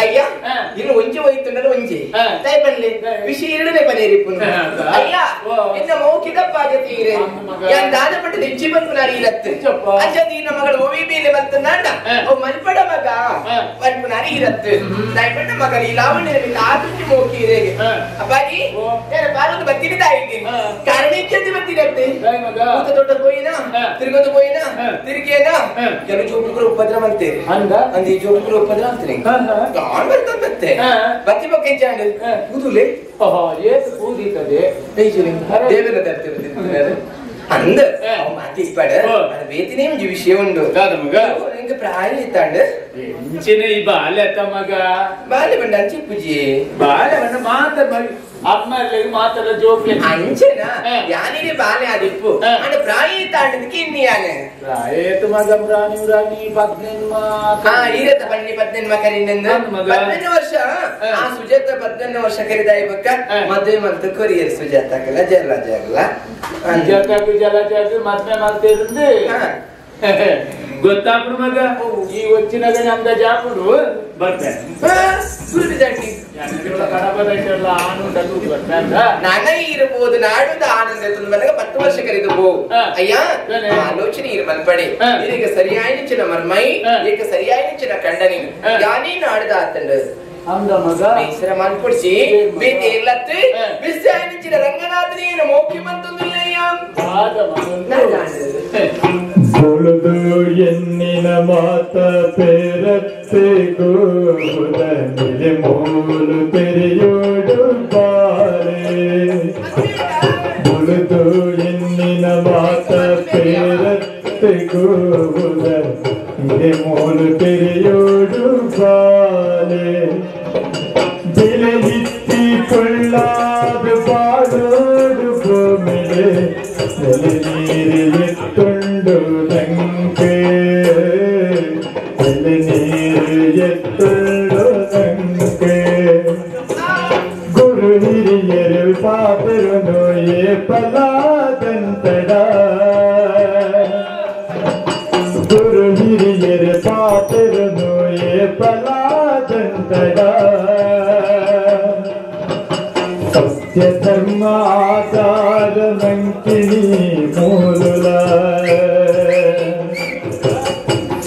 ಅಯ್ಯ ಇನ್ನು ಒಂಜಿ ಹೋಯ್ತುಂಡಲ್ಲ ಒಂಜಿ ತಾಯಿ ವಿಷಯ ಎರಡನೇ ಪನೇರಿಪ್ಪು ಅಯ್ಯ ಎನ್ನ ಮೌಖಿಕ ಪಾಜತೀರೆ ಯಾನ್ ದಾದ ಪಟ್ಟದ ಇಚ್ಚಿ ಬನ್ಪುನಾರಿ ಇರತ್ತು ಅಂಚ ನೀನ ಮಗಳು ಓವಿ ಮೇಲೆ ಬರ್ತನಾಂಡ ಅವು ಮಲ್ಪಡ ಮಗ ಬನ್ಪುನಾರಿ ಇರತ್ತು ತಾಯಿ ಪಟ್ಟ ಮಗಳು ಈ ಲಾವಣ್ಯನ ಮೇಲೆ ಆತುಂಟಿ ಮೋಕಿರೇಗೆ ಅಪ್ಪಾಜಿ ಯಾರ ಬಾಲೊಂದು ಬತ್ತಿನ ತಾಯಿಗೆ ಕಾರಣ ಇಚ್ಚಂತಿ ಬತ್ತಿರತ್ತೆ ಊತ ದೊಡ್ಡ ಪೋಯಿನ ತಿರುಗೊಂದು ಪೋಯಿನ ತಿರುಗೇನ ಕೆಲವು ಜೋಕುಗಳು ಉಪದ್ರ ಮಾಡ್ತೇವೆ ಅಂದ ಈ ಜೋಕುಗಳು ಉಪದ್ರ ಅಂತಾರೆ ನಾನ್ ಬರ್ತಾನೆ ಬತ್ತೆ ಬತ್ತಿ ಪಕ್ಕ ಇಚ್ಚಾಂಡು ಕೂದುಲೆ ಕೂದಿತದೆ ದೇವರ ತರ್ತಿರ್ತಿರ್ತಾರೆ ಅಂದ ಮಾತಿ ಇಪ್ಪಾಡ ಬೇತಿನೇ ಒಂಜಿ ವಿಷಯ ಉಂಡು ನಿಂಗೆ ಪ್ರಾಯ ಇತ್ತಾಂಡು ಎಂಚಿನ ಈ ಬಾಲೆ ಅತ್ತ ಮಗ ಬಾಲೆ ಬಂಡ ಅಂಚಿ ಪೂಜಿ ಬಾಲೆ ಬಂಡ ಮಾತ ಅಮ್ಮಲ್ಲಿ ಮಾತಾಡ ಜೋಕ್ಲೆ ಅಂಚೆನ ಯಾನಿಗೆ ಬಾಲೆ ಆದಿಪ್ಪು ಅಂಡ ಪ್ರಾಯ ಇತ್ತಾಂಡದಕ್ಕೆ ಇನ್ನಿ ಯಾನೆ ಪ್ರಾಯತು ಮಗ ಪ್ರಾಣಿ ರಾಣಿ ಪದ್ನೆನ್ಮ ಹಾ ಇರತ್ತ ಪನ್ನಿ ಪದ್ನೆನ್ಮ ಕರಿಂಡೆಂದು 18 ವರ್ಷ ಆ ಸುಜಾತ 18 ವರ್ಷ ಕರಿದಾಯಿ ಬಕ್ಕ ಮದುವೆ ಮಂತು ಕೊರಿಯರ್ ಸುಜಾತಕ್ಕಲ್ಲ ಜಲಜಾಗಲ್ಲ ಸುಜಾತಕ್ಕೂ ಜಲಜಾಗ ಮದ್ವೆ ಮಾಡ್ತಿருந்து ಗೊತ್ತಾಪುಡು ಮಗ ಈ వచ్చినಗ ನಮ್ದ ಜಾಪುಡು ಬರ್ತೆ ನಾನ ಇರಬಹುದು ನಾಡುದ ಆನಂದ ತುಂಬ 10 ವರ್ಷ ಕರೆದು ಪೋ ಅಯ್ಯ ಆಲೋಚನೆ ಇರು ಮನ್ಪಡೆ ಈಗ ಸರಿಯಾಯಿನ ಮರ್ಮೈ ಈಗ ಸರಿಯಾಯಿನ ಕಂಡ ನೀನು ಯಾನೇ ನಾಡುದ ಆತಂಡ ಬೇಸರ ಮನ್ಪುಡ್ಸಿ ಬೇತೆ ಇಲ್ಲತ್ತು ಬಿಸಿ ರಂಗನಾಥನೇನು ಮೋಕ್ಷ ಮಂತೊಂದಿಲ್ಲಯ್ಯ பொழுது எண்ணின மாத்த பேரத்தை கோபுதனிலே மூலு பெரியோடு பாலே பொழுது எண்ணின மாத்த பேரத்தை கோபுதனிலே மூலு பெரியோடு பாலே விலகித்தி கொள்ளாது பாடோடு பூமிலே நீர் எத்துண்டு ನಂಗೆ ನೀರು ಎತ್ತುಂಡು ನಂಗೆ ಗುರು ಹಿರಿಯರು ಪಾತರು ನೋಯೇ ಪಲಾದಂತಡ ಗುರು ಹಿರಿಯರು ಪಾತರು ನೋಯೇ ಪಲಾದಂತಡ ಸತ್ಯ ಧರ್ಮ ಆಚಾರ ನಂಕಿಣಿ ಮೂಲುಲ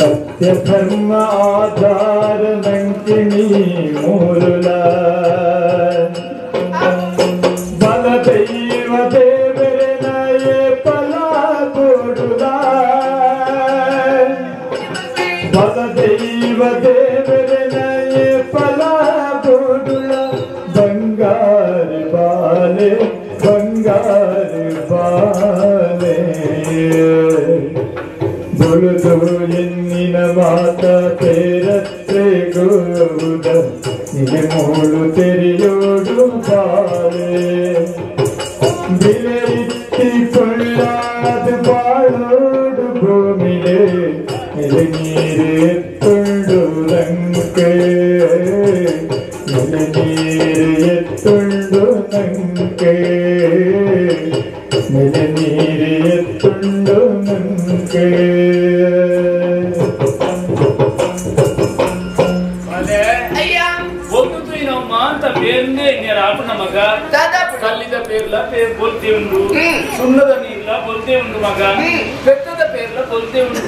ಸತ್ಯ ಧರ್ಮ ಆಧಾರ ನಂಕಿಣಿ ಮೂಲುಲ ಬಲ ದೈವ ದೇವರನಯೇ ಫಲ ಕೊಡುಲ ಬಲ ದೈವ ದೇವರನಯೇ ಫಲ ಕೊಡುಲ ಬಂಗಾರ ಬಾಲೆ ಬಂಗಾರ ಬಾಲೆ ಬೊಳುದು ಎನ್ನಿನ ಮಾತ ತೇರತ್ರೆ ಗೋದ ನಿಲೆ ಮೂಳು ತೆರೆಯೋಡು ಬಾಲೆ ಬಿಲೆಯಿತ್ತಿಕೊಳ್ಳಾದ ಬಾಳೋಡು ಭೂಮಿಲೆ ನೆಲೆ ನೀರೆತ್ತುಂಡು ಲಂಕೆ ನೆಲೆ ನೀರು ಎತ್ತುಂಡು ನಂಕೆ ನೆಲೆ ನೀರು ಎತ್ತುಂಡು ನಂಕೆ ಮಗ ಕಲ್ಲಿದ ಪೇರ್ಲ ಪೇರ್ ಬೊಲ್ತೆ ಉಂಡು ಸುಣ್ಣದ ನೀರ್ಲ ಬೊಲ್ತೆ ಉಂಡು ಮಗ ಬೆತ್ತದ ಪೇರ್ಲ ಬೊಲ್ತೆ ಉಂಡು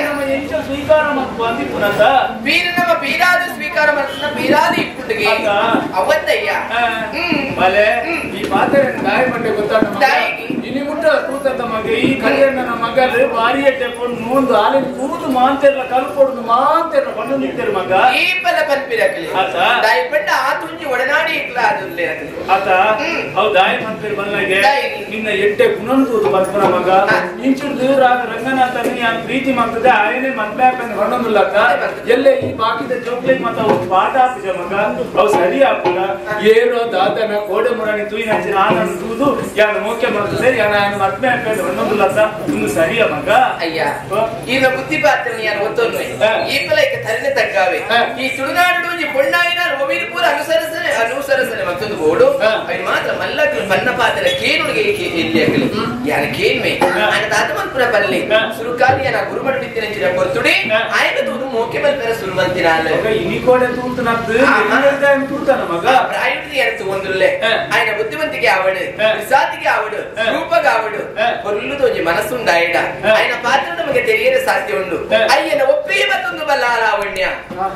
ನಮ್ಮ ಎಂಚ ಸ್ವೀಕಾರ ಮಕ್ಕು ಅಂದಿಪ್ಪುನತ ಬೀರ ನಮ್ಮ ಬೀರಾದ ಸ್ವೀಕಾರ ಮಾಡ್ತಾನ ಬೀರಾದ ಇಪ್ಪುಂಡಿಗೆ ಅವತ್ತಯ್ಯ ಬಲೆ ಈ ಪಾತ್ರೆ ದಾಯಿ ಮಂಡೆ ಗೊತ್ತಾಡ ಇನಿ ಮುಟ್ಟ ತೂತದ ಮಗ ಈ ಕಲ್ಯಾಣನ ಮಗಲು ಬಾರಿ ಎಡ್ಡೆ ಪೊಣ್ಣು ಒಂದು ಆಲಿನ ತೂದು ಮಾಂತೆರ್ಲ ಕಲ್ಪೊಡುದು ಮಾಂತೆರ್ಲ ಪಣ್ಣು ನಿಂತೆರ್ ಮಗ ಈ ಪಲ ಪನ್ಪಿರಕಲಿ ದಾಯಿ ಪಂಡ ಆ ತುಂಜಿ ಒಡನಾಡಿ ಇಕ್ಲ ಅದು ಆತ ಹೌದು ದಾಯಿ ಪನ್ಪಿರ್ ಬಲ್ಲಾಗೆ ನಿನ್ನ ಎಡ್ಡೆ ಗುಣನು ತೂದು ಪನ್ಪುನ ಮಗ ಇಂಚುಡ್ದು ರಂಗನಾಥನ ಯಾನ್ ಪ್ರೀತಿ ಮಾಡ್ತದೆ ಆಯನೆ ಮದ್ವೆ ಹಾಕಂದ್ ಹೊಣ್ಣೊಂದುಲ್ಲಕ್ಕ ಎಲ್ಲೇ ಈ ಬಾಕಿದ ಜೋಕ್ಲಿಗ್ ಮತ್ತ ಅವು ಪಾಠ ಆಪುಜ ಮಗ ಅವು ಸರಿ ಆಪುಗ ಏರೋ ದಾದನ ಕೋಡೆ ಮುರಾಣಿ ತೂಯಿನ ಆನಂದ ತೂದು ಯಾನ್ ಮೋಕೆ ಮಾಡ್ತದೆ ಯಾನ್ ಆಯನ ಮದ್ವೆ ಹಾಕಂದ್ ಹೊಣ್ಣೊಂದುಲ್ಲಕ್ಕ ಇನ್ನು ಸರಿಯ ಮಗ ಅಯ್ಯ ಈನ ಬುದ್ಧಿ ಪಾತ್ರ ಯಾನ್ ಒತ್ತೊನ್ವೆ ಈ ಪಲೈಕ ತರನೆ ತಗ್ಗಾವೆ ಈ ತುಳುನಾಡು ಪೊಣ್ಣಾಯಿನ ಒವಿನ ಪೂರ ಅನುಸರಸನೆ ಅನುಸರಸನೆ ಮತ್ತೊಂದು ಬೋಡು ಅಯ್ಯ ಮಾತ್ರ ಮಲ್ಲಕ್ಲು ಬನ್ನ ಪಾತ್ರ ಕೇನುಡಿಗೆ ಎಲ್ಲಿ ಆಗಲಿ ಯಾನ ಕೇನ್ವೆ ఆయన తాత మన్పున పల్లి ಸುರುಕಾಲಿ ಯಾನ ಗುರುಮಡು ನಿತ್ತಿನ ಕೊರ್ತುಡಿ ఆయన ತೂದು ಮೋಕೆ ಮಲ್ಪೆರ ಸುರುಮಂತಿನಾಲ ಇನಿ ಕೋಡೆ ತೂತನದ್ದು ತೂತನ ಮಗ ಪ್ರಾಯುಡಿ ಯಾನ ತೂಂದುಲ್ಲೆ ఆయన ಬುದ್ಧಿವಂತಿಕೆ ಆವಡು ವಿಸಾತಿಗೆ ಆವಡು ರೂಪಗ ಆವಡು ಕೊಲ್ಲು ತೋಜಿ ಮನಸ್ಸುಂಡಾಯಿಡ ఆయన ಪಾತ್ರ ನಮಗೆ ತೆರೆಯಲು ಸಾಧ್ಯ ಉಂಡು ಅಯ್ಯನ ಒಪ್ಪೇ ಮತ್ತೊಂದು ಬಲ್ಲ ಲಾವಣ್ಯ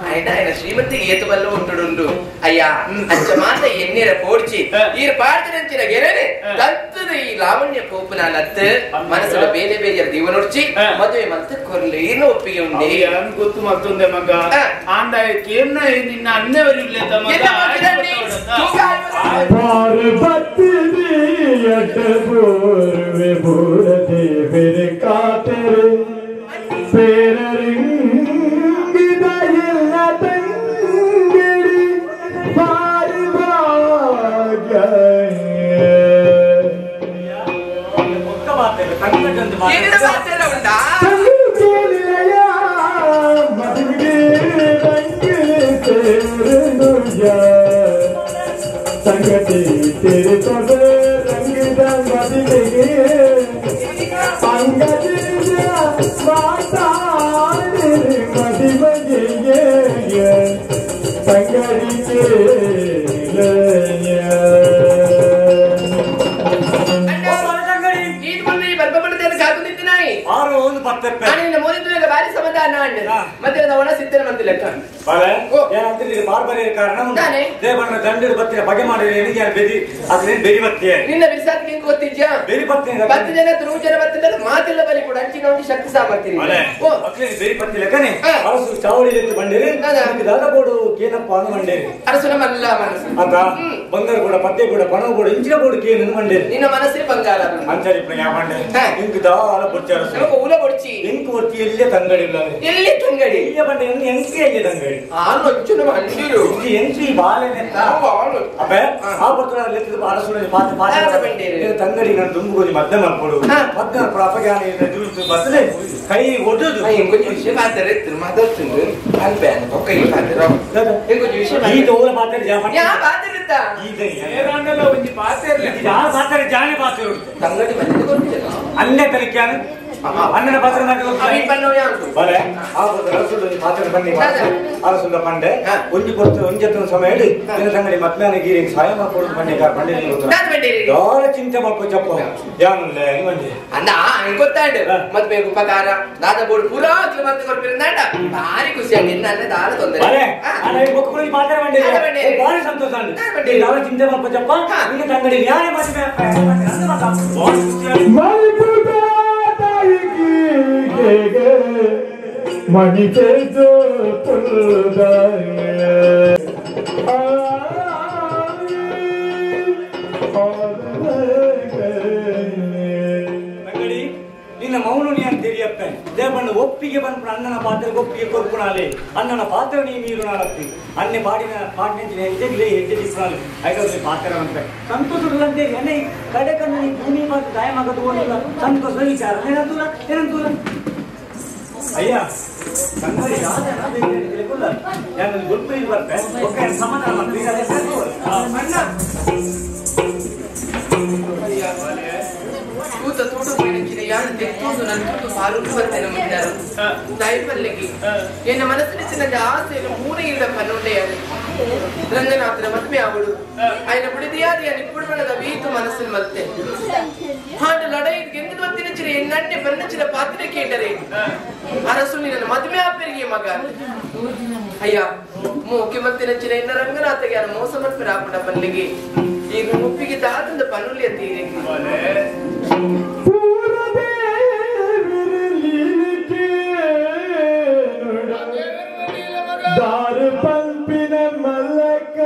ఆయన ఆయన ಶ್ರೀಮಂತಿಗೆ ಏತು ಬಲ್ಲ ಉಂಟುಡುಂಡು ಅಯ್ಯ ಅಂಚ ಮಾತ ಎಣ್ಣೆರ ಪೋಡ್ಚಿ ಈ ಪಾಡ್ದಿನಂಚಿನ ಗೆರೆನೆ ತಂತದ ಈ ಲಾವಣ್ಯ ಪೋಪುನಾಲತ್ತು ಮನಸ್ಸುಡ ಬೇರೆ ಬೇಜಾರ ದೀವನೊಡ್ಚಿ ಮದುವೆ ಮತ್ತೆ ಕೊರ್ಲು ಏನು ಒಪ್ಪಿಗೆ ಉಂಡೆ ಗೊತ್ತು ಮತ್ತೊಂದೆ ಮಗ ಆಂಡ ಕೇಮ್ನ ನಿನ್ನ ಅನ್ನೆವರಿ संगति तेरे पद रंग ಶಕ್ತಿ ಸಾಮರ್ಥ್ಯ ಬಂಗಾರ ಕೂಡ ಪತ್ತೆ ಕೂಡ ಪಣ ಕೂಡ ಇಂಚಿನ ಬೋಡು ಕೇನು ಮಂಡೇರಿ ನಿನ್ನ ಮನಸ್ಸೇ ಬಂಗಾರ ಅಂಚಾರಿ ಇಂಕ್ ದಾಲ ಬೊಚ್ಚಾರ ಉಲ ಬೊಡ್ಚಿ ಇಂಕ್ ಒತ್ತಿ ಎಲ್ಲೇ ತಂಗಡಿ ಇಲ್ಲ ಎಲ್ಲಿ ತಂಗಡಿ ಎಲ್ಲಿ ಬಂಡೆ ಎಂಕ್ ಎಲ್ಲಿ ತಂಗಡಿ ಆ ನೊಚ್ಚುನ ಮಂಡಿರು ಎಂಚು ಈ ಬಾಲೆನೆ ಅಬ್ಬೆ ಆ ಬರ್ತನ ಲೆತ್ತದ ಅರಸುನ ಪಾತ ಪಾತ ತಂಗಡಿ ನಾನು ದುಂಬು ಮದ್ದೆ ಮಲ್ಪಡು ಮದ್ದೆ ಮಲ್ಪಡು ಅಪಗೆ ದುಂಬು ಬರ್ತದೆ ಕೈ ಒಡ್ಡುದು ಇಂಕೊಂಚ ವಿಷಯ ಮಾತಾರೆ ಮಾತಾಡ್ತೀನಿ ಅಲ್ಬೆ ಒಕ್ಕ ಈ ಪಾತ್ರ ಇಂಕೊಂಚ ವಿಷಯ ಈ ತೋಲ ಮಾತಾಡಿ ಯಾ ಪಾತ್ರ ತಂಗಡಿ ಮನೆ ಗೊತ್ತಿಲ್ಲ ಅಲ್ಲೇ ತಲಿಕ್ಯಾನ ಅಣ್ಣನ ಪಾತ್ರ ಬಲೆ ಪಾತ್ರ ಬನ್ನಿ ಅರಸುಂಡ ಪಂಡೆ ಒಂಜಿ ಕೊಡ್ತು ಒಂಜೆತ್ತನ ಸಮಯ ಹೇಳಿ ನಿನ್ನ ತಂಗಡಿ ಮತ್ಮ್ಯಾನ ಗೀರಿ ಸಹಾಯ ಮಾಡ್ಕೊಡು ಬಂಡೆ ಬಂಡೆ ದಾರ ಚಿಂತೆ ಮಾಡ್ಕೊ ಚಪ್ಪ ಯಾನುಲ್ಲೆ ಮಂಜೆ ಅಣ್ಣ ಗೊತ್ತಾಂಡು ಮದ್ವೆ ಉಪಕಾರ ದಾದ ಬೋರ್ಡ್ ಪೂರಾ ಮಂತ್ ಕೊಡ್ಪಿರಂದಾಂಡ ಭಾರಿ ಖುಷಿ ಆಗಿ ನಿನ್ನ ಅಲ್ಲೇ ದಾರ ತೊಂದರೆ ಪಾತ್ರ ಬಂಡೆ ಭಾರಿ ಸಂತೋಷ ದಾರ ಚಿಂತೆ ಮಾಡ್ಕೊ ಚಪ್ಪ ನಿನ್ನ ತಂಗಡಿ ಯಾರೇ ಮದ್ವೆ मणि के जो ನಿನ್ನ ಮೌನ ನೀನು ತಿಳಿಯಪ್ಪೆ ದೇವಣ್ಣ ಒಪ್ಪಿಗೆ ಬಂದ್ಬಿಡ ಅಣ್ಣನ ಪಾತ್ರ ಒಪ್ಪಿಗೆ ಕೊರ್ಪುಣಾಲೆ ಅಣ್ಣನ ಪಾತ್ರ ನೀ ಮೀರು ನಾಳಪ್ಪಿ ಅಣ್ಣೆ ಪಾಡಿನ ಪಾಡಿನ ಹೆಜ್ಜೆಗ್ಲೇ ಹೆಜ್ಜೆ ದಿಸ್ನಾಲೆ ಐದು ಪಾತ್ರ ಅಂತೆ ಸಂತೋಷದಂತೆ ಎಣ್ಣೆ ಕಡೆ ಕಣ್ಣು ನೀ ಭೂಮಿ ಮಾತು ಗಾಯ ಮಗ ತಗೊಂಡಿಲ್ಲ ಸಂತೋಷ ವಿಚಾರ ಏನಂತೂರ ಏನಂತೂರ ಅಯ್ಯ ಸಂಗಡಿ ಯಾರು ಗುರುತು ಇದು ಬರ್ತೆ ಓಕೆ ಸಮಾಧಾನ ಮಾಡ್ತೀವಿ ಅಣ್ಣ ತೂತ ತೂಟ ಪೋಯಿನಂಚಿನ ಯಾನು ತೆತ್ತೊಂದು ನನ್ನ ತೂತು ಪಾಲುಂಡು ಬರ್ತೇನೆ ಮುಂದಾರು ತಾಯಿ ಪಲ್ಲಿಗೆ ಎನ್ನ ಮನಸ್ಸಿನ ಚಿನ್ನ ಆಸೆಯನ್ನು ಮೂನೆಯಿಂದ ಪನ್ನುಂಡೆಯಾನೆ ರಂಗನಾಥನ ಮದುವೆ ಆವಡು ఆయన ಬುಡಿದಿಯಾದ ಇಪ್ಪುಡು ಮನದ ವೀತು ಮನಸ್ಸಿನ ಮಲ್ತೆ ಹಾಡು ಲಡೈ ಗೆಂದು ಬತ್ತಿನಚಿನ ಎನ್ನಂಡೆ ಬನ್ನಚಿನ ಪಾತ್ರೆ ಕೇಟರೆ ಅರಸು ನಿನ್ನ ಮದುವೆ ಆಪೆರಿಗೆ ಮಗ ಅಯ್ಯ ಮೋಕೆ ಮತ್ತಿನಚಿನ ಎನ್ನ ರಂಗನಾಥಗೆ ಯಾರು ಮೋಸ ಮಲ್ಪೆರ ಆಪುಡ ಪಲ್ಲಿಗೆ ಈ ಮುಪ್ಪಿಗೆ ದಾತಂದ ಪನುಲಿ ಅಂತೀರಿ ದಾರು ಪಂಪಿನ ಮಲ್ಲಕ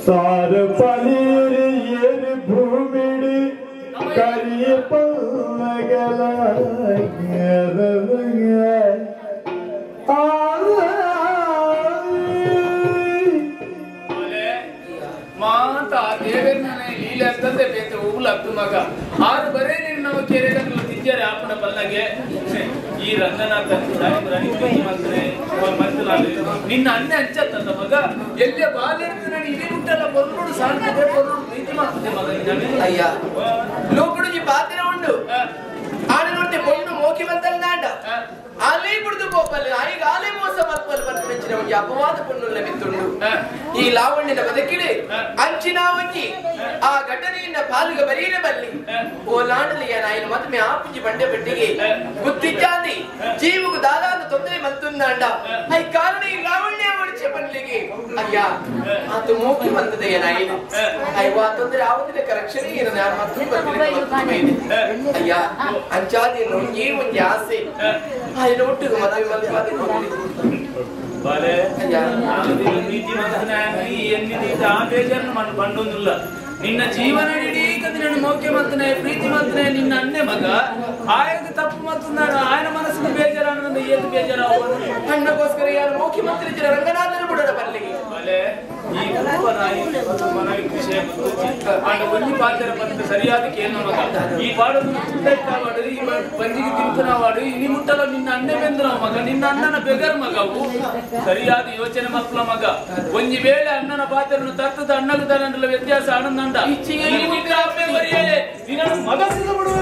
ಸಾರ ಪನೀರ್ ಏರು ಭೂಮಿಡಿ ಕರಿಯ ಪಲ್ಲಗಲ ಮಾತ ದೇವೇಂದ್ರನೇ ಲೀಲೆ ಅಂತಂದೆ ಬೇತೆ ಹೂಲತ್ತು ಮಗ ಆರು ಬರೇ ನೀನು ನಮ್ಮ ಕೆರೆಗಂತಲು ತಿಂಜಾರೆ ಆಪಣ ಪಲ್ಲಗೆ ಈ ರಂಗನಾಥ ನಿನ್ನ ಅಣ್ಣ ಹಂಚತ್ತಂತ ಮಗ ಎಲ್ಲೇ ಬಾಲ್ಯದ ನಾನು ಇದೇ ಉಂಟಲ್ಲ ಪೊರ್ಲುಡು ಸಾರ್ತದೆ ಪೊರ್ಲುಡು ಪ್ರೀತಿ ಮಾಡ್ತದೆ ಮಗ. ಅಯ್ಯ ಲೋಕುಡುಜಿ ಪಾತ್ರ ಉಂಡು ಆನೆ ನೋಡ್ತೆ ಪೊಣ್ಣು ಮೋಕಿ ಬಂತಲ್ಲ ನಾಂಡ ಅಲ್ಲೇ ಬಿಡುದು ಪೋಪಲ್ಲಿ ಆಗ ಆಲೆ ಮೋಸ ಮಲ್ಪಲ್ ಬರ್ಪಿನ ಒಂಜಿ ಅಪವಾದ ಪೊಣ್ಣುಲ್ಲ ಬಿತ್ತುಂಡು. ಈ ಲಾವಣ್ಯನ ಬದುಕಿಡಿ ಅಂಚಿನ ಒಂಜಿ ಆ ಘಟನೆಯಿಂದ ಪಾಲುಗ ಬರೀರೆ ಬಲ್ಲಿ ಓ ಲಾಂಡಲಿಯ ನಾಯಿನ ಮದುವೆ ಆಪುಂಜಿ ಬಂಡೆ ಬಟ್ಟಿಗೆ ಗುತ್ತಿಜ್ಜಾಂದಿ ಜೀವకు ದಾದಾದ ತೊಂದರೆ ಮಂತುಂದಾಂಡ I ಕಾರಣ ಈ ಲಾವಣ್ಯ ಒಡಿಚೆ ಬನ್ಲಿಗೆ. ಅಯ್ಯ ಆತ ಮೋಕಿ ಬಂದದೆಯ ನಾಯಿನ ಅಯ್ಯ ತೊಂದರೆ ಆವದಿನ ರಕ್ಷಣೆ ಏನು ನಾನು ಮತ್ತು ಬರ್ತೀನಿ. ಅಯ್ಯ ಅಂಚಾದಿ ಒಂಜಿ ಒಂಜಿ ಆಸೆ ಆಯ್ನ ಒಟ್ಟಿಗೆ ಮದುವೆ ಮದುವೆ ಬಾಲೆ ಪ್ರೀತಿ ಆ ಬೇಜಾರನ್ನು ಮಣ್ಣು ಬಂಡೊಂದಿಲ್ಲ ನಿನ್ನ ಜೀವನ ಇಡೀ ನಿನ್ನ ಮೌಖ್ಯ ಮಂತನೆ ಪ್ರೀತಿ ಮಂತನೆ ನಿನ್ನ ಅಣ್ಣೆ ಮಗ ಆಯದ ತಪ್ಪು ಮತ್ತು ನಾನು ಆಯನ ಮನಸ್ಸಿನ ಬೇಜಾರ ಏದು ಬೇಜಾರ ಅಣ್ಣಗೋಸ್ಕರ ಯಾರು ಮುಖ್ಯಮಂತ್ರಿ ರಂಗನಾಥನ ಬಿಡೋಣ ಬರ್ಲಿಗೆ. ಬಾಲೆ ಈ ಮನವಿ ವಿಷಯ ಆಗ ಒಂಜಿ ಪಾತ್ರ ಬಂದ ಸರಿಯಾದ ಕೇಳ ಮಗ ಈ ಪಾಡನ್ನು ವಾಡು ಈ ಬಂಜಿಗೆ ತಿಂಪನವಾಡು ಇನಿ ಮುಟ್ಟಲ ನಿನ್ನ ಅಣ್ಣೆ ಬೆಂದ್ರ ಮಗ ನಿನ್ನ ಅಣ್ಣನ ಬೆಗರ್ ಮಗವು ಸರಿಯಾದ ಯೋಚನೆ ಮಕ್ಕಳ ಮಗ ಒಂಜಿ ವೇಳೆ ಅಣ್ಣನ ಪಾತ್ರನ್ನು ತತ್ತದ ಅಣ್ಣಗ ತನ್ನಲ್ಲ ವ್ಯತ್ಯಾಸ ಆನಂದ ಮಗ ಬಿಡುವ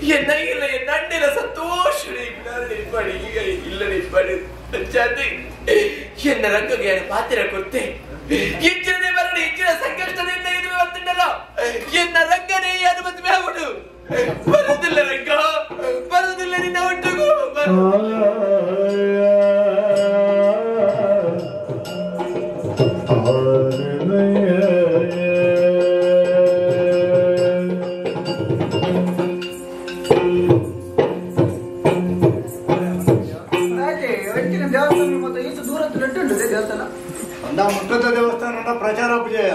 ಎನ್ನ ಇಲ್ಲ ಎನ್ನ ಸಂತೋಷ ಇಲ್ಲ ಎನ್ನ ರಂಗಗೆ ಪಾತ್ರ ಕೊಡ್ತೆ ಹೆಚ್ಚಿನದೇ ಬರಲಿ ಹೆಚ್ಚಿನ ಸಂಕಷ್ಟದಿಂದ ಎದುರು ಬಂತಿದ್ದಲ್ಲ ಎನ್ನ ರಂಗನೇ ಅನುಮತಿ ಮ್ಯಾಗುಡು ಬರುದಿಲ್ಲ ರಂಗ ಬರುದಿಲ್ಲ ನಿನ್ನ ಒಟ್ಟಿಗೂ ದೇವಸ್ಥಾನ ಪ್ರಚಾರ ವಿಜಯ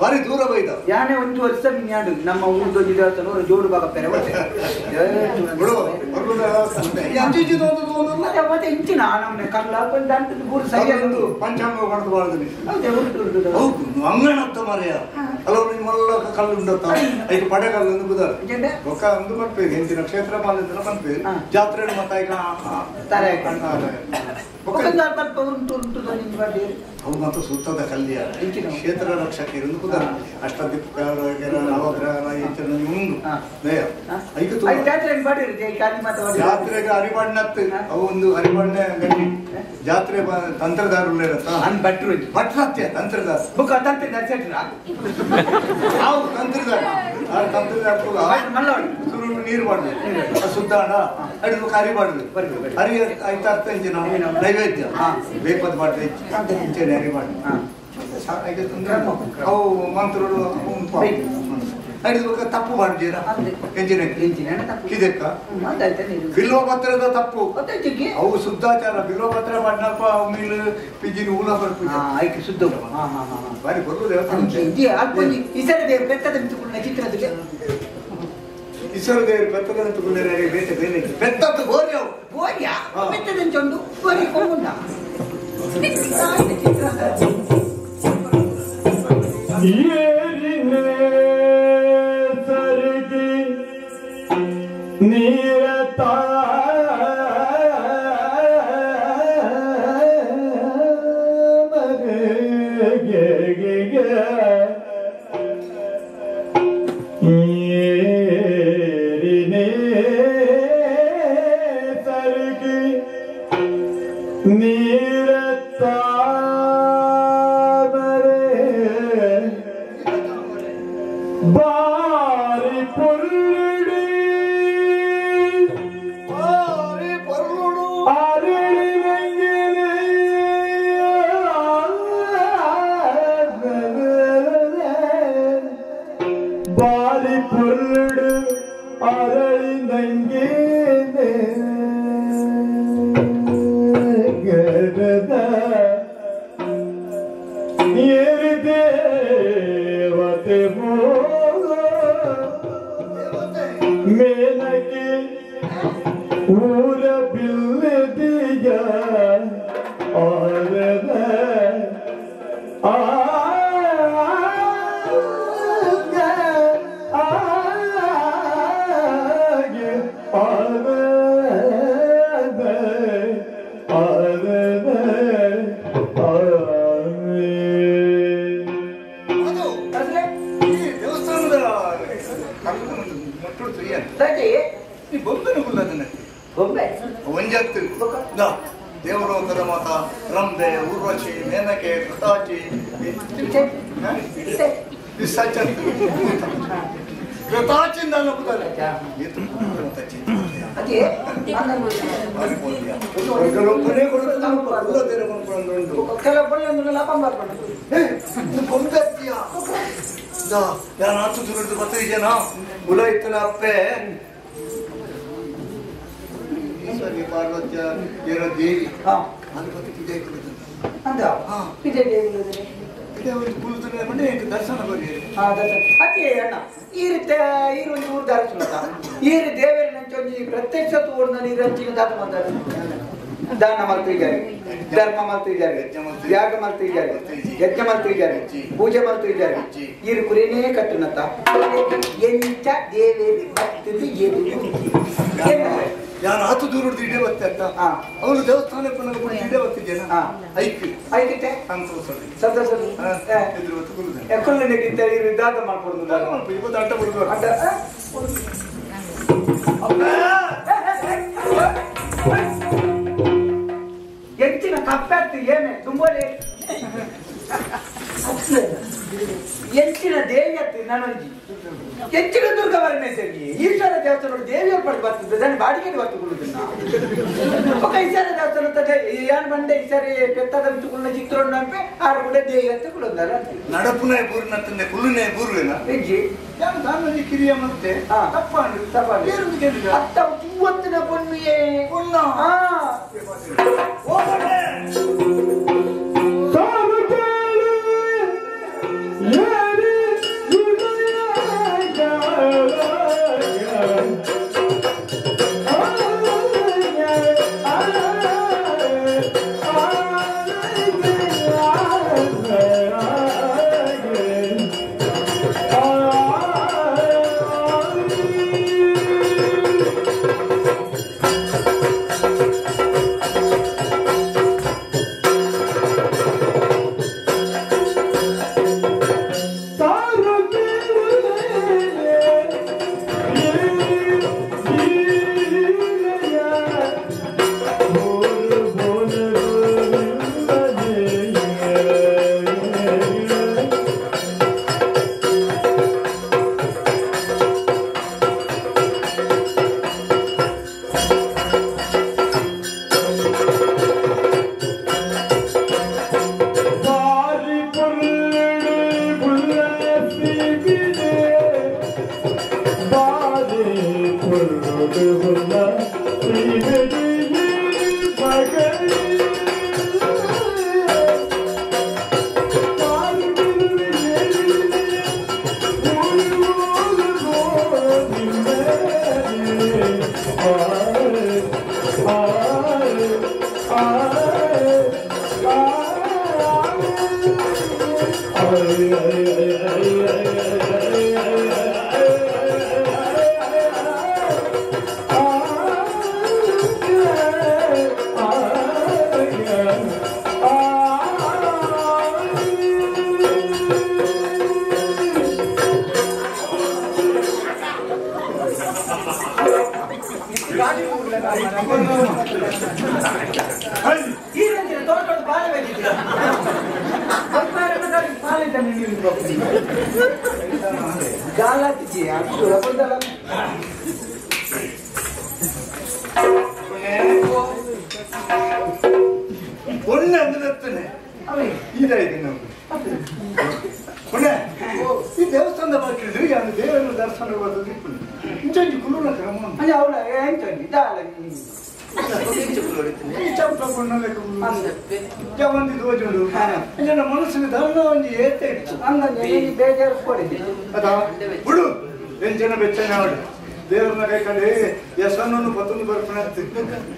ಬಾರಿ ದೂರ ಬೈದ ಯಾನೆ ಒಂದು ವರ್ಷ ಮಿನ್ಯಾಡು ನಮ್ಮ ಊರ್ದೊಂದು ದೇವಸ್ಥಾನ ಜೋಡು ಭಾಗ ಪೆರೆ ಮತ್ತೆ ಇಂಚಿನ ನಮ್ಮನೆ ಕಲ್ಲ ಸರಿಯಾದ ಪಂಚಾಂಗ ಅಂಗಣತ್ತ ಮರೆಯ ಹಲವು ನಿಮ್ಮೆಲ್ಲ ಕಲ್ಲು ಉಂಡತ್ತ ಐದು ಪಡೆ ಕಲ್ಲು ಒಂದು ಬುಧಾರ ಒಕ್ಕ ಒಂದು ಪನ್ಪೇರು ಎಂಚಿನ ಕ್ಷೇತ್ರ ಪಾಲಿಂದ ಪನ್ಪೇರು ಜಾತ್ರೆ ಮತ್ತೆ ಅವು ಮತ್ತು ಸುತ್ತದ ಕಲ್ಯ ಕ್ಷೇತ್ರ ರಕ್ಷಕರು ಕುದರ ಅಷ್ಟದಿಕ್ಪಾಲಕರ ನವಗ್ರಹ ಇಂಚಿನ ಉಂಡು ಜಾತ್ರೆಗೆ ಹರಿಬಣ್ಣತ್ತು ಅವು ಒಂದು ಹರಿಬಣ್ಣ ಗಟ್ಟಿ ಜಾತ್ರೆ ತಂತ್ರದಾರರು ಇರತ್ತ ಭಟ್ರು ಭಟ್ರತ್ಯ ತಂತ್ರದಾರ ಬುಕ್ ತಂತ್ರದಾರ ನಾವು ತಂತ್ರದಾರ ಆ ತಂತ್ರದಾರ ಸುರು ನೀರು ಬಾಡುದು ಸುದ್ದಾಣ ಅಡಿದು ಹರಿ ಬಾಡುದು ಹರಿ ಐತ ಅರ್ಥ ಇಂಚಿನ ನೈವೇದ್ಯ ಬೇಪದ ಬಾಡ್ದು ಇಂಚನೆ ಹರಿ ಬಾಡು ಅವು ಮಂತ್ರಗಳು ಹಿಡಿದು ತಪ್ಪು ಮಾಡಿದ್ದೀರ ಎಂಜಿನ ಇದಕ್ಕ ಬಿಲ್ವಪತ್ರದ ತಪ್ಪು ಅವು ಶುದ್ಧಾಚಾರ ಬಿಲ್ವಪತ್ರ ಮಾಡ್ನಪ್ಪ ಮೀನು ಪಿಜಿನ ಊಲ ಬರ್ಪುಜ ಶುದ್ಧ ಬಾರಿ ಬರು ದೇವಸ್ಥಾನ ಚಿತ್ರದಲ್ಲಿ ಈಶ್ವರ ದೇವರು ಬೆತ್ತದ ನಿಂತುಕೊಂಡರೆ ಬೇತೆ ಬೇರೆ ಬೆತ್ತದ್ದು ಗೋರಿ ಅವು ಗೋರಿಯ ಬೆತ್ತದಂಚೊಂದು ಗೋರಿ ಕೊಂಬುಂಡ ಸರಿಗೆ ನೀರ ದೇವಲೋಕದ ಮಾತ ರಂಭೆ ಊರ್ವಶಿ ಮೇನಕೆ ಕೃತಾಚಿ ಕೃತಾಚಿಂದ ಉಲೈತನ ಅಪ್ಪೆ ಈಶ್ವರಿ ಪಾರ್ವತ್ಯ ಏನೋ ದೇವಿ ಅದು ಮತ್ತೆ ವಿಜಯ ಕೊಡುತ್ತದೆ ಅಂದ ವಿಜಯ ದರ್ಶನ ಬರೀ ಅದೇ ಅಣ್ಣ ಈ ರೀತಿ ಈ ಒಂದು ಊರು ದರ್ಶನ ಈ ದೇವರ ಪ್ರತ್ಯಕ್ಷ ತೋರ್ನ ನೀರಂಚಿನ ದಾನ ಮಾಡ್ತಾರೆ ದಾನ ಮಾಡ್ತಿದ್ದಾರೆ ಧರ್ಮ ಮಾಡ್ತಿದ್ದಾರೆ ಯಾಗ ಮಾಡ್ತಿದ್ದಾರೆ ಯಜ್ಞ ಮಾಡ್ತಿದ್ದಾರೆ ಪೂಜೆ ಮಾಡ್ತಿದ್ದಾರೆ ಈ ಕುರಿನೇ ಕಟ್ಟುನತ್ತ ಎಂಚ ದೇವೇರಿ ಭಕ್ತಿದು ಎದು ಯಾರು ಆತು ದೂರ ಇಡೇ ಬತ್ತೆ ಅಂತ ಅವನು ದೇವಸ್ಥಾನಕ್ಕೆ ಇಡೇ ಬತ್ತಿದ್ದೇನೆ ಐಕ್ ಐಕಿತೆ ಸಂತೋಷ ಸಂತೋಷ ಎದುರು ಹೊತ್ತು ಕುರುದೆ ಕೊಲ್ಲನೆಗಿಂತ ದಾತ ಮಾಡ್ಕೊಡುದು ಇವತ್ತು ಅಡ್ಡ ಬಿಡುದು ಅಡ್ಡ ಎಂಚಿನ ಕಪ್ಪತ್ತು ಏನೆ ತುಂಬೋಲೆ ಎಂಚಿನ ದೇವಿಯತ್ತು ನಾನೊಂಜಿ ಎಂಚಿನ ದುರ್ಗಾ ಪರಮೇಶ್ವರಿ ಈಶ್ವರ ದೇವಸ್ಥಾನ ದೇವಿಯವ್ರ ಪಡೆದು ಬರ್ತದೆ దాని ಬಾಡಿಗೆ ಬರ್ತುಕೊಳ್ಳುದಿಲ್ಲ ఒక ಈಶ್ವರ ದೇವಸ್ಥಾನ ಯಾನ್ ಬಂಡೆ ಈಶ್ವರಿ ಪೆತ್ತದ ಕುಳ್ಳ ಚಿತ್ರೊಂಡು ಅನ್ಪೆ ಆರು ಕೂಡ ದೇವಿ ಅಂತ ಕುಳಂದಾರ ನಡಪುನೇ ಬೂರಿನತ್ತಂದೆ ಕುಳ್ಳುನೇ ಬೂರುವೇನ ಹೆಜ್ಜೆ ಯಾನು ದಾನೊಂಜಿ ಕಿರಿಯ ಮತ್ತೆ ತಪ್ಪಾಂಡು ತಪ್ಪಾಂಡು ಏರೊಂದು ಅತ್ತ ಮೂವತ್ತಿನ ಪೊನ್ನುಯೇ ಪೊನ್ನ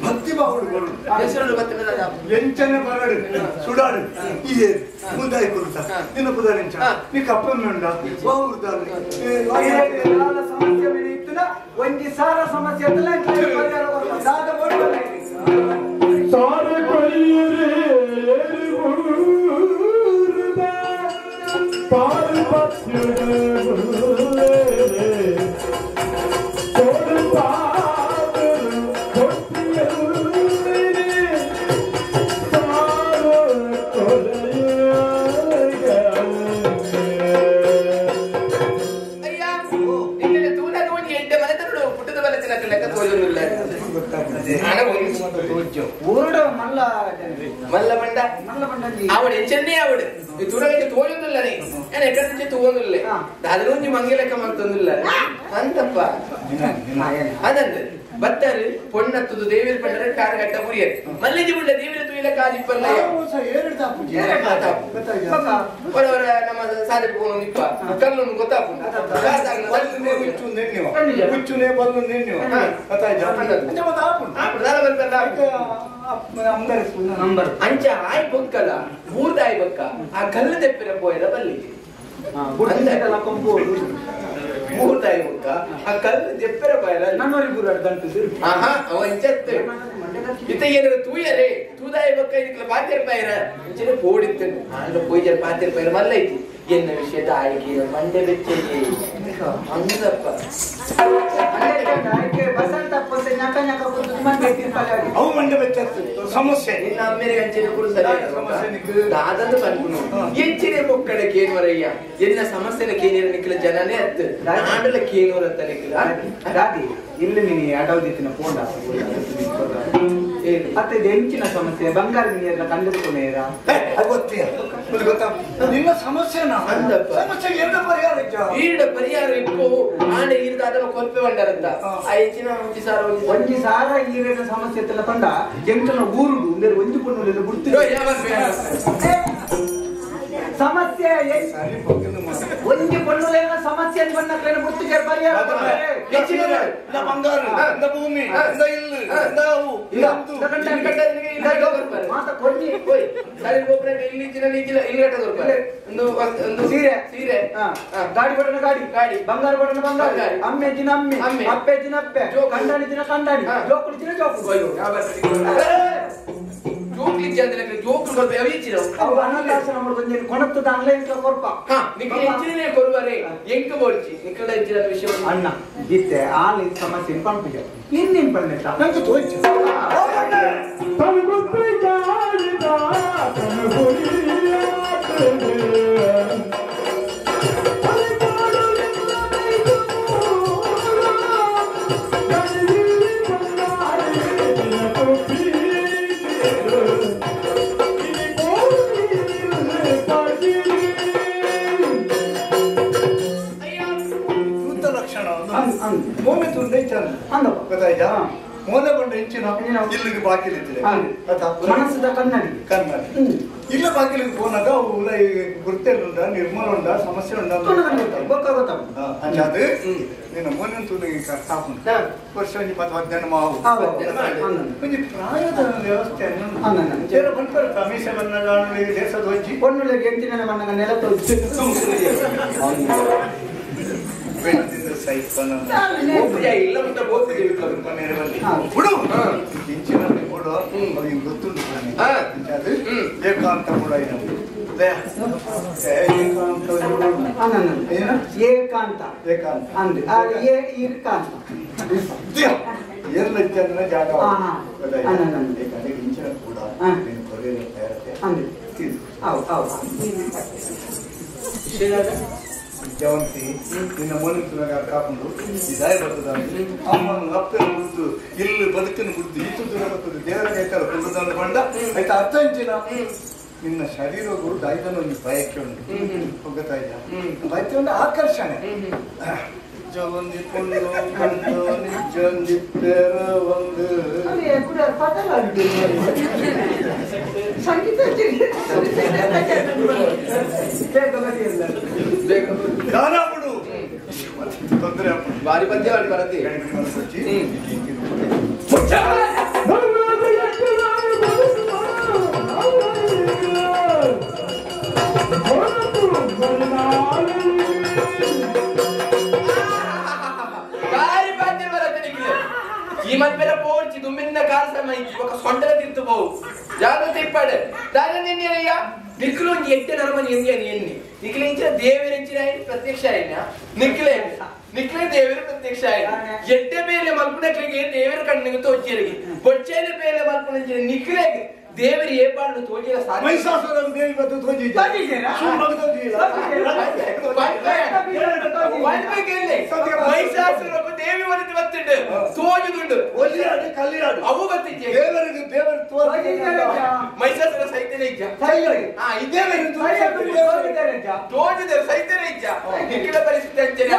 ಭಕ್ತಿ ಬಾಹುಡು ಎಂಚನೆ ಬರಡು ಸುಡಾಡು ಈ ಮುಂದಾಯಿ ಕುರುತ ನಿನ್ನ ಪುದರಿಂಚ ನೀ ಕಪ್ಪನ್ನುಂಡ ಸಮಸ್ಯೆ ಇತ್ತುನ ಒಂಜಿ ಸಾರ ಸಮಸ್ಯೆ ಅವడు ಎಂಚನ್ನೇ ಅವಡು ತುರಗಕ್ಕೆ ತೋಜೊಂದಿಲ್ಲ ನಾನು ಎక్కడ నుంచి ತೂವೊಂದಿಲ್ಲ ಅದರೊಂಜಿ ಮಂಗಿಲೆಕ್ಕ ಮಂತೊಂದಿಲ್ಲ ಅಂತಪ್ಪ ಅದಂದ್ರೆ ಬತ್ತಾರೆ ಪೊಣ್ಣತ್ತದು ದೇವಿರ ಪಂಡರೆ ಕಾರ್ ಗಟ್ಟ ಪುರಿಯರು ಮಲ್ಲಿಜಿ ಬುಂಡ ದೇವಿರ ತುಯಿಲ ಕಾಜಿಪ್ಪಲ್ಲ ಹೊರವರ ನಮ್ಮ ಸಾಧಕ ಇಪ್ಪ ಕಲ್ಲೊಂದು ಗೊತ್ತಾಪುಂಡು ಅಂಚ ಆಯ್ ಬೊಕ್ಕಲ ಬೂರ್ದಾಯ್ ಬೊಕ್ಕ ಆ ಕಲ್ಲು ತೆಪ್ಪಿನ ಪೋಯರ ಬಲ್ಲಿ ಬೂರ್ದಾಯ್ ಬೊಕ್ಕ ಆ ಕಲ್ಲು ತೆಪ್ಪಿನ ಪೋಯರ ಆಹಾ ಅವ ಇಂಚತ್ತೆ ಇತ್ತ ಏನಾರ ತೂಯರೆ ತೂದಾಯ ಬೊಕ್ಕ ಇದಕ್ಕೆ ಪಾತಿರ ಪೈರ ಅಂಚನೆ ಪೋಡಿತ್ತೇನೆ ಆಂಡ ಪೋಯ್ಜರ್ ಪಾತಿರ ಪೈರ ಮಲ್ಲ ಐತಿ ಎನ್ನ ವಿಷಯದ ಆಯ್ಕೆ ಮಂಡೆ ಬೆಚ್ಚ ಅಂದಪ್ಪ. Basanta ಪೊಸೆ ನಕ ನಕ ಕುಂತು ಮಂಡೆ ತಿರ್ಪಲಾಡಿ ಅವು ಮಂಡೆ ಬೆಚ್ಚತ್ತು ಸಮಸ್ಯೆ ನಿನ್ನ ಅಮ್ಮೇರೆ ಗಂಚೆನ ಕೂಡ ಸರಿ ಸಮಸ್ಯೆ ನಿಕ್ಕು ದಾದಂದು ಪನ್ಪುನು ಎಂಚಿನೆ ಪೊಕ್ಕಡೆ ಕೇನ್ವರಯ್ಯ ಎನ್ನ ಸಮಸ್ಯೆನ ಕೇನಿರ ನಿಕ್ಲ ಜನನೇ ಅತ್ತು ನಾಡಲ ಕೇನೋರ ಅಂತ ನಿಕ್ಲ ದಾದಿ ಇಲ್ಲಿ ನೀನು ಅಡವದಿತ್ತಿನ ಪೋಂಡ ಅತ್ತೆ ಇದು ಎಂಚಿನ ಸಮಸ್ಯೆ ಬಂಗಾರ ನೀರೆಲ್ಲ ಕಂಡುಕೊಂಡೇರ ಗೊತ್ತಿಯ ಗೊತ್ತಾ ನಿನ್ನ ಸಮಸ್ಯೆನ ಸಮಸ್ಯೆಗೆ ಎರಡು ಪರಿಹಾರ ಈಡ ಪರಿಹಾರ ಇಪ್ಪು ಆಂಡ ಈರ್ದ ಅದನ್ನು ಕೊಲ್ಪೆ ಬಂಡರಂತ ಆ ಎಂಚಿನ ಒಂಜಿ ಸಾರ ಒಂಜಿ ಸಾರ ಈರಿನ ಸಮಸ್ಯೆ ಇತ್ತಲ್ಲ ಪಂಡ ಎಂಕಲ್ನ ಊರುಡು ಉಂದೇರು ಒಂಜಿ ಪೊಣ್ಣು ಗುರ್ತು ಸಮಸ್ಯೆ ಒಂಜಿ ಪೊಣ್ಣುಲೇನ ಸಮಸ್ಯೆ ಅಂತ ಬಂದ ಗುರ್ತು ಪರಿಹಾರ ಬಂಗಾರ ಭೂಮಿ ಇಲ್ಲು ಸೀರೆ ಸೀರೆ ಗಾಡಿ ಕೊಡೋಣ ಗಾಡಿ ಗಾಡಿ ಬಂಗಾರ ಕೊಡೋಣ ಬಂಗಾರ ಅಮ್ಮೆ ದಿನ ಅಮ್ಮೆ ಅಮ್ಮೆ ಅಪ್ಪೆ ದಿನ ಅಪ್ಪೆ ಕಂಡಾಣಿ ದಿನ ಕಂಡಾಣಿ ಜೋಕುಡು ದಿನ ಜೋಕುಡು ಅಣ್ಣ ಇತ್ತೆ ಆಲ್ ಸಮಸ್ಯೆ ಪಂಪಿಗೆ ನಿನ್ನೇನ್ ಪಂಡ ನಂಗೆ ತೋಚ ಗೊತ್ತಾಯ್ತಾ ಮೋನೆ ಬಂಡ ಹೆಂಚಿನ ಇಲ್ಲಿಗೆ ಬಾಕಿಲಿತ್ತಿದೆ ಮನಸ್ಸದ ಕನ್ನಡಿ ಕನ್ನಡಿ ಇಲ್ಲ ಬಾಕಿಲಿಗೆ ಪೋನಾಗ ಉಲ್ಲ ಗುರ್ತೆಲ್ಲುಂಡ ನಿರ್ಮಲ ಉಂಡ ಸಮಸ್ಯೆ ಉಂಡ ಅಂಚಾದ ನಿನ್ನ ಮೋನೆ ತೂನಿಗೆ ಕಷ್ಟ ಆಪುಂಡು ವರ್ಷ ಒಂಜಿ 10 15 ಮಾವು ಒಂಜಿ ಪ್ರಾಯದ ವ್ಯವಸ್ಥೆ ಏನೋ ಬಂತಾರೆ ರಮೇಶ ಬನ್ನಗ ದೇಶದ ಒಂಜಿ ಪೊಣ್ಣುಲೆಗೆ ಎಂಚಿನ ಬನ್ನಗ ನೆಲ ತೋಚಿ ಏಕಾಂತ ಕೂಡ ಏಕಾಂತ ಏಕಾಂತ ಎಲ್ಲ ಜನ ಜಾಗ ಇಂಚಿನ ಕೂಡ ಜವಂತಿ ನಿನ್ನ ಮನಸ್ಸಿನಾಗ ಕಾಕೊಂಡು ಇದಾಯ ಬರ್ತದ ಅಮ್ಮನ ಅಪ್ಪನ ಗುರುತು ಇಲ್ಲಿ ಬದುಕಿನ ಗುರುತು ಈತು ದೂರ ಬರ್ತದೆ ದೇವರ ಕೈತಾರ ಕುಂದದ ಬಂಡ ಆಯ್ತಾ ಅರ್ಥ ಇಂಚಿನ ನಿನ್ನ ಶರೀರವು ದಾಯ್ದನ ಒಂದು ಬಯಕೆ ಉಂಟು ಗೊತ್ತಾಯ್ತಾ ಬಯಕೆ ಉಂಟು ಆಕರ್ಷಣೆ ಜವಂತಿ ಪೊಣ್ಣು ಜಂದಿ ಪೇರ ಒಂದು ಸಂಗೀತ ದಾನ ಬಿಡು ತೊಂದರೆ ಬಾರಿ ಪದ್ಯ ಬರತ್ತೆ ಬಾರಿ ಪದ್ಯ ಬರತ್ತೆ ನಿಕ್ಲೆ ಈ ಮಲ್ಪೆಲ್ಲ ಪೋಡ್ಚಿ ದುಮ್ಮಿನ ಕಾರ್ ಸಮಯ ఒక ಸೊಂಟದ ತಿರ್ತು ಬೋವು ಜಾಗ್ರತೆ ಇಪ್ಪಾಡು ದಾನ ನಿನ್ನೆಯ ನಿಕ್ಲು ಒಂಜಿ ಎಡ್ಡೆ ನರಮನಿ ಎಂದಿಯ ಎನ್ನಿ ನಿಕ್ಲೆ ಇಂಚಿನ ದೇವರೆಂಚಿನ ಪ್ರತ್ಯಕ್ಷ ಆಯ್ನ ನಿಕ್ಲೆ ನಿಕ್ಲೆ ದೇವರು ಪ್ರತ್ಯಕ್ಷ ಆಯ್ನ ಎಡ್ಡೆ ಬೇಲೆ ಮಲ್ಪುನಕ್ಲಿಗೆ ದೇವರ ಕಣ್ಣಿಗೆ ತೋಚಿಯರಿಗೆ ಬೊಚ್ಚೇನ ಬೇಲೆ ಮಲ್ಪುನಂಚಿನ ನಿಕ್ಲೆಗೆ ದೇವರು ಏ ಪಾಡು ತೋಚಿರ ಸಾಧ್ಯ ಮಹಿಷಾಸುರ ದೇವಿ ಬದ್ದು ತೋಜಿ ಮಹಿಷಾಸುರ ದೇವಿ ಒಲಿತು ಬತ್ತಿಂಡು ತೋಜುದುಂಡು ಒಲಿಯಾಡು ಕಲ್ಲಿಯಾಡು ಅವು ಬತ್ತಿಜ್ಜೆ ದೇವರಿಗೆ ದೇವರು ತೋಜಿ ಮಹಿಷಾಸುರ ಸೈತನೇ ಇಜ್ಜ ತೋಜಿದರೆ ಸೈತನೇ ಇಜ್ಜ ನಿಕ್ಕಿನ ಪರಿಸ್ಥಿತಿ ಅಂಚನೆ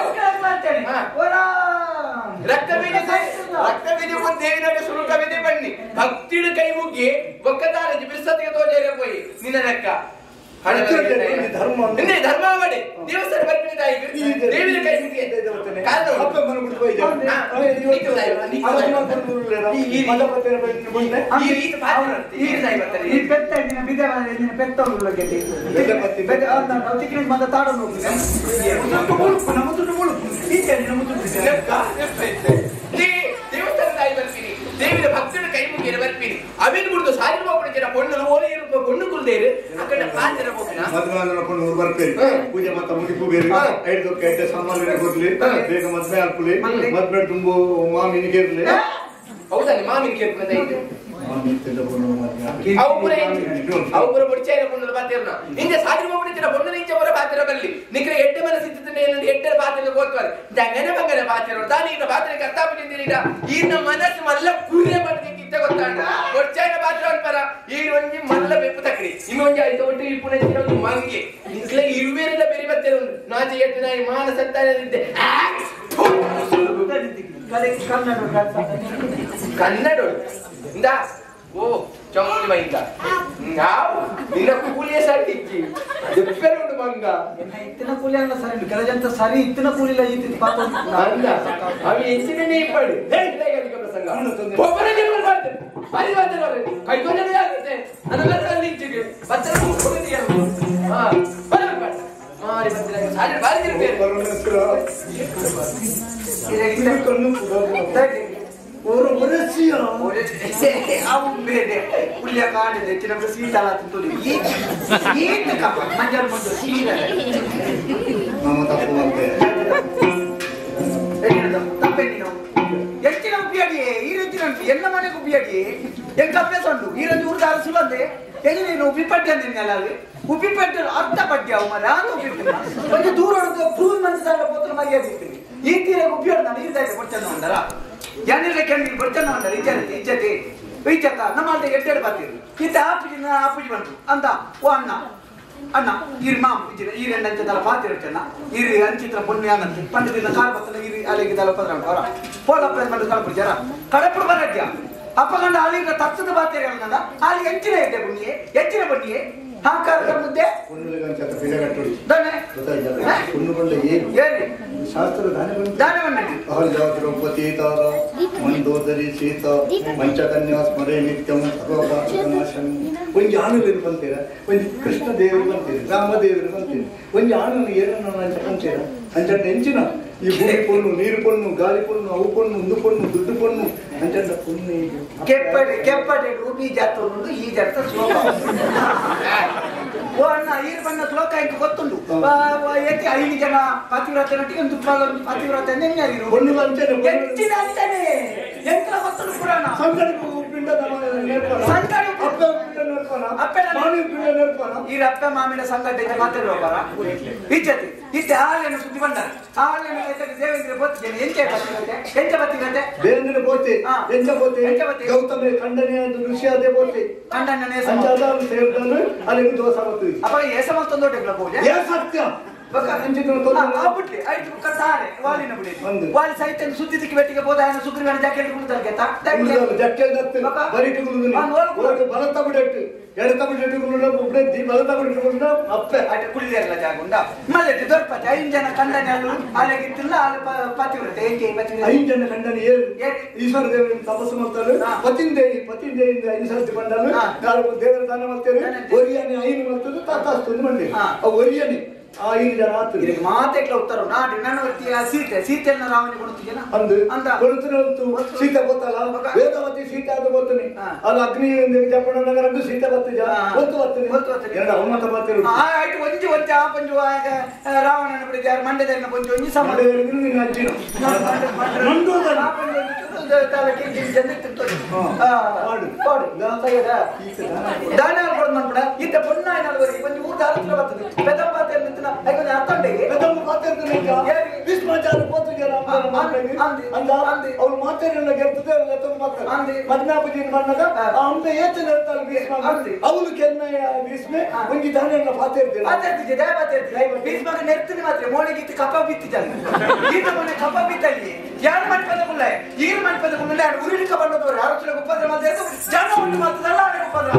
ರಕ್ತ ಬೀಜ ರಕ್ತ ಬೀಜ ಒಂದು ದೇವಿನ ಸುರುಕ ಬೀಜ ಬನ್ನಿ ಭಕ್ತಿಡು ಕೈ ಮುಗ್ಗಿ ಒಕ್ಕದಾರಜಿ ಬಿರ್ಸತಿಗೆ ತೋಜೇರೆ ಪೋಯಿ ನಿನ್ನ ಲೆಕ್ಕ ಧರ್ಮ ಧರ್ಮ ಮಾಡಿ ದೇವಸ್ಥಾನ ಬರ್ಪಿನ ತಾಯಿ ದೇವಿನ ಕೈ ಮುಗಿ ದೇವಸ್ಥಾನ ತಾಯಿ ಬರ್ತೀನಿ ದೇವಿನ ಭಕ್ತರ ಕೈ ಮುಗಿಯಲು ಬರ್ತೀನಿ ಅವಿನ ಕುಡಿದು ಸಾರಿ ಹೋಗ್ಬಿಡ ಜನ ಪೊಣ್ಣು ಓಲೆ ಇರುವ ಪೊಣ್ಣು ಕುಡಿದು ಕುಲ್ದೇರು ಅಕಡೆ ಪಾತ್ರ ಹೋಗ್ನ ಮದುವೆ ಪೊಣ್ಣು ಬರ್ಪೇರು ಪೂಜೆ ಮಾತ ಮುಗಿಪು ಬೇರೆ ಐದು ಎಡ್ಡೆ ಸಾಮಾನ್ಯ ಕೊಡ್ಲಿ ಬೇಗ ಮದ್ವೆ ಹಾಕುಲಿ ಮದ್ವೆ ತುಂಬು ಮಾಮಿನಿಗೆ ಇರ್ಲಿ ಹೌದಾ ಮಾಮಿನ ಕೇಳ್ಕೊಂಡ ಅವು ಪುರ ಪೊಣ್ಣು ಪಾತಿರ್ನ ಇಂಜ ಸಾಧ್ಯ ಪೊಣ್ಣು ಇಂಚ ಪುರ ಪಾತಿರ ಬಲ್ಲಿ ನಿಕ್ರೆ ಎಡ್ಡೆ ಮನಸ್ಸು ಎಡ್ಡೆ ಪಾತ್ರೆ ಹೋಗ್ತಾರೆ ದಂಗನೆ ಬಂಗನೆ ಪಾತಿರೋ ತಾನು ಈಗ ಪಾತ್ರೆ ಕರ್ತಾಪಿಟ್ಟಿದ್ದೀರ ಈನ ಮನಸ್ಸು ಮಲ್ಲ ಕುರ್ರೆ ಪಡೆದಿದ್ದ ಗೊತ್ತಾಂಡ ಬೊಡ್ಚಾಯಿನ ಪಾತ್ರ ಅನ್ಪರ ಈ ಒಂಜಿ ಮಲ್ಲ ಬೆಪ್ಪು ತಕ್ಕಡಿ ಇನ್ನೊಂಜಿ ಐದು ಒಟ್ಟು ಈ ಪುಣೆ ಒಂದು ಮಂಗೆ ನಿಕ್ಲೆ ಇರುವೇರೆಲ್ಲ ಬೇರೆ ಬತ್ತೇನೆ ಉಂಟು ನಾಚೆ ಎಟ್ಟು ನಾಯಿ ಮಾನ ಸತ್ತಾನೆ ಇದ್ದೆ ಕನ್ನಡ ಇಂದಾ ಓ ಚೌಂಡಿ ಮೈಂದ ನಾವು ನಿನ್ನ ಕೂಲಿಯ ಸರಿ ಇಚ್ಚಿ ದೆಪ್ಪೆರುಂಡು ಮಂಗ ಇತ್ತಿನ ಕೂಲಿ ಅಲ್ಲ ಸರಿ ಕೆಲಜಂತ ಸರಿ ಇತ್ತಿನ ಕೂಲಿಲ್ಲ ಈತಿ ಪಾಪ ಅಂದ ಅವಿ ಎಂಚಿನೇ ಇಪ್ಪಡು ಪ್ರಸಂಗ ಕೈಗೊಂಡೇ ಆಗುತ್ತೆ ಅದನ್ನ ಇಂಚಿಗೆ ಬತ್ತರ ಮಾರಿ ಬಂದಿರ ಬಾರಿ ஒரு ಬೇರೆ ಹುಲ್ಲಿಯ ಕಾಡಿದೆ ಚಿನ್ನ ಸೀತಾಳ ತುಳಿ ಈತ ಕಪ್ಪ ಮಂಜಲ್ ಮಂಜು ಸೀರೆ ನಮ್ಮ ತಪ್ಪು ಅಂತೆ ತಪ್ಪೇನು ಹೆಚ್ಚಿನ ಉಪ್ಪಿಯಾಡಿ ಈ ರೀತಿ ಉಂಟು ಎಲ್ಲ ಮನೆಗೆ ಉಪ್ಪಿಯಾಡಿ ಎಂಕ ಅಭ್ಯಾಸ ಉಂಟು ಈ ರೀತಿ ಊರ್ದ ಅರಸುಲಂದೆ ಎಲ್ಲಿ ನೀನು ಉಪ್ಪಿಪಟ್ಟಿ ಅಂದಿನ ಅಲ್ಲಿ ಉಪ್ಪಿಪಟ್ಟಿ ಅರ್ಧ ಪಟ್ಟಿ ಅವು ಮರ ಉಪ್ಪಿಟ್ಟು కొంచెం ದೂರ ಭೂಮಿ ಮನಸ್ಸಾಗ ಪೋತ್ರ ಮರ್ಯಾದೆ ಇರ್ತೀವಿ ಈ ತೀರ ಉಪ್ಪಿಯಾಡ ನಾನು ಈರ್ದಾಯ್ತು ಕೊಡ್ತೇನೆ ಅಂದರ ಯಾನಿಲ್ಲ ಕೆಂಡಿ ಬರ್ತಾನ ಅಂತಾರೆ ಇಜ್ಜತೆ ಇಜ್ಜತೆ ಇಜ್ಜತ ನಮ್ಮ ಅಲ್ದ ಎಡ್ಡೆಡ್ ಬರ್ತೀರಿ ಇತ್ತ ಆಪುಜಿ ಆಪುಜಿ ಬಂತು ಅಂತ ಓ ಅಣ್ಣ ಅಣ್ಣ ಈರ್ ಮಾಮ್ ಇಜ್ಜಿನ ಈರ್ ಎಂಡಂಚದಲ್ಲ ಪಾತಿರಟ್ಟಣ್ಣ ಈರ್ ಅಂಚಿತ್ರ ಪುಣ್ಯ ಅನ್ನಂತೆ ಪಂಡದಿಂದ ಕಾಲು ಬತ್ತನ ಈರ್ ಅಲ್ಲಿಗೆ ದಲ ಪದ್ರ ಅವರ ಪೋಲಪ್ಪ ಮಂಡು ಕಳಪುಡಿ ಜರ ಕಡಪುಡು ಬರಡ್ಯ ಅಪ್ಪಗಂಡ ಅಲ್ಲಿಗೆ ತತ್ತದ ಬಾತೇರಿ ಅಲ್ಲ ಅಲ್ಲಿ ಎಂಚಿನ ಎಡ್ಡೆ ಬುಣ್ಣಿಯೇ ಹೆಚ್ಚಿನ ಬನ್ನಿಯೇ ಹಾಕಾರ ಮುದ್ದೆ ಶಾಸ್ತ್ರ ಅಹಲ್ಯಾ ದ್ರೌಪದಿ ತಾರ ಮಂದೋದರಿ ಸೀತಾ ಪಂಚಕನ್ಯಾ ಸ್ಮರೇ ನಿತ್ಯಂ ಸರ್ವಪಾಪನಾಶನಂ. ಒಂಜಿ ಆಣುಲು ಬಂತೀರ ಒಂಜಿ ಕೃಷ್ಣ ದೇವರು ಬಂತೀರಿ ರಾಮದೇವರು ಬಂತೀರಿ ಒಂಜಿ ಆಣುಲು ಏನನ್ನ ಅಂಚ ಬಂತೀರ ಅಂಚಂಡ ಎಂಚಿನ ಈ ಭೂಮಿ ಪೊಣ್ಣು ನೀರು ಪೊಣ್ಣು ಗಾಳಿ ಪೊಣ್ಣು ಅವು ಪೊಣ್ಣು ಉಂದು ಪೊಣ್ಣು ದುಡ್ಡು ಪೊಣ್ಣು ಅಂಚಂಡ ಪೊಣ್ಣು ಕೆಪ್ಪಡೆ ಕೆಪ್ಪಡೆ ರೂಪಿ ಜಾತ ಈ ಜಾತ ಶ್ಲೋಕ ಓ ಅಣ್ಣ ಈ ಬಣ್ಣ ಶ್ಲೋಕ ಇಂಕ ಗೊತ್ತುಂಡು ಏಕೆ ಐದು ಜನ ಪತಿವ್ರತ ನಟಿಗೆ ಒಂದು ಪತಿವ್ರತ ಪೊಣ್ಣು ಅಂಚನೆ ಹೆಚ್ಚಿನ ಅಂತಾನೆ ಎಂತ ಗೊತ್ತುಂಡು ಪುರಾಣ ಈ ಅಪ್ಪೆ ಮಾಮಿನ ಸಂಗಡ ಮಾತಾಡುವ ಇಜ್ಜತಿ ಇತ್ತೆ ಹಾಲೇನು ಸುದ್ದಿ ಬಂದಾರೆ ಹಾಲೇನು ದೇವೇಂದ್ರ ಬೋತಿದ್ದೇನೆ ಎಂಚ ಎಂಚ ಬತ್ತಿಗಂತೆ ದೇವೇಂದ್ರ ಬೋತಿ ಎಂಚ ಬೋತಿ ಎಂಚ ಬತ್ತಿ ಗೌತಮ ಖಂಡನೆ ಋಷಿ ಅದೇ ಬೋತಿ ಖಂಡನೆ ಸೇರ್ದನು ಅಲ್ಲಿಗೆ ದೋಸ ಬತ್ತು ಅಪ್ಪ ಏಸ ಮತ್ತೊಂದು ದೊಡ್ಡ ಪೂಜೆ ಏ ಸತ್ಯ ಬಿಟ್ಲಿ ಐದು ಕಟ್ಟಾರೆ ವಾಲಿನ ಬಿಡಿ ವಾಲಿ ಸಹಿತ ಸುದ್ದಿ ದಿಕ್ಕಿ ಬೆಟ್ಟಿಗೆ ಹೋದ ಸುಗ್ರೀವನ ಜಾಕೆಟ್ ಕುಳಿತಾರೆ ಜಾಕೆಟ್ ಬಲತ ಬಿಡಟ್ಟು ಎಡತ ಬಿಡಟ್ಟು ಬಲತ ಬಿಡಟ್ಟು ಅಪ್ಪೆ ಅಟ್ ಕುಳಿದಿರಲ್ಲ ಜಾಗುಂಡ ಮಲ್ಲೆ ದೊರ್ಪತಿ ಐದು ಜನ ಕಂಡನೆ ಅಲ್ಲು ಅಲೆಗಿತ್ತಿಲ್ಲ ಅಲ್ಲಿ ಪತಿವ್ರತೆ ಏಕೆ ಐದು ಜನ ಕಂಡನೆ ಏಳು ಈಶ್ವರ ದೇವರನ್ನು ತಪಸ್ಸು ಮಾಡ್ತಾರೆ ಪತಿಂದೇವಿ ಪತಿಂದೇವಿಯಿಂದ ಐದು ಸರ್ತಿ ಬಂಡಲು ನಾಲ್ಕು ದೇವರ ದಾನ ಮಾಡ್ತೇವೆ ಒರಿಯನೆ ಐನು ಮಾಡ್ತದೆ ತಾತಾಸ್ತೊಂದು ಮಂಡಿ ಆ ಒರಿಯನೆ ಆ ಐದು ಜನ ಆತು ಮಾತೆಟ್ಲ ಉತ್ತರ ನಾಡು ನನ್ನ ಸೀತೆ ಸೀತೆಯನ್ನ ರಾಮನಿಗೆ ಕೊಡುತ್ತೀಯನ ಅಂದು ಅಂತ ಕೊಡುತ್ತಿನ ಸೀತೆ ಗೊತ್ತಲ್ಲ ವೇದವತಿ ಸೀತೆ ಅದು ಗೊತ್ತನೆ ಅದು ಅಗ್ನಿ ಜಪ್ಪಣ ನಗರಂದು ಸೀತೆ ಬತ್ತಿಜ ಗೊತ್ತು ಬರ್ತದೆ ಗೊತ್ತು ಬರ್ತದೆ ಎರಡು ಅವಮತ ಬರ್ತಿರು ಆಯ್ತು ಒಂಜಿ ಒಂಜಿ ಆ ಪಂಜು ರಾವಣನ ಬಿಡಿದ ಯಾರು ಮಂಡ್ಯದ ಪಂಜು ಒಂಜಿ ಸಮ ನಿನ್ನ ಅಜ್ಜಿನ ದಾನ ಮನ್ಪಡ ಇತ್ತ ಪೊಣ್ಣ ಒಂಜಿ ಊರ್ದ ಅರಸುಲ ಬರ್ತದೆ ಪೆದಪ್ಪ ಅರ್ಥ ಅವ್ರು ಮಾತಾಡಿಲ್ಲ ಗೆರ್ತದೆ ಮದ್ನಾಪುಜಿನ ಬಣ್ಣದ ಅಂಬೆ ಏತನ ಇರ್ತಾಳೆ ಭೀಷ್ಮ ಅವನು ಕೆನ್ನ ಭೀಷ್ಮೆ ಒಂಜಿ ದಾನ ಪಾತಿರ್ತೀನಿ ಮಾತಾಡ್ತಿದ್ದೆ ದಯ ಮಾತಾಡ್ತಿದ್ದೆ ಭೀಷ್ಮಗ ನೆರ್ತೀನಿ ಮಾತ್ರ ಮೋಳಿಗೆ ಕಪ್ಪ ಬಿತ್ತಿದ್ದಾನೆ ಈತ ಮೊನ್ನೆ ಕಪ್ಪ ಬಿತ್ತಲ್ಲಿ ಯಾರು ಮಣಿಪದ ಕುಲ್ಲ ಈರು ಮಣಿಪದ ಕುಲ್ಲ ಉರುಳಿಕ ಬಣ್ಣದವರು ಯಾರು ಉಪದ್ರ ಮಾತಾಡ್ತು ಜನ ಉಂಟು ಮಾತದಲ್ಲ ಉಪದ್ರ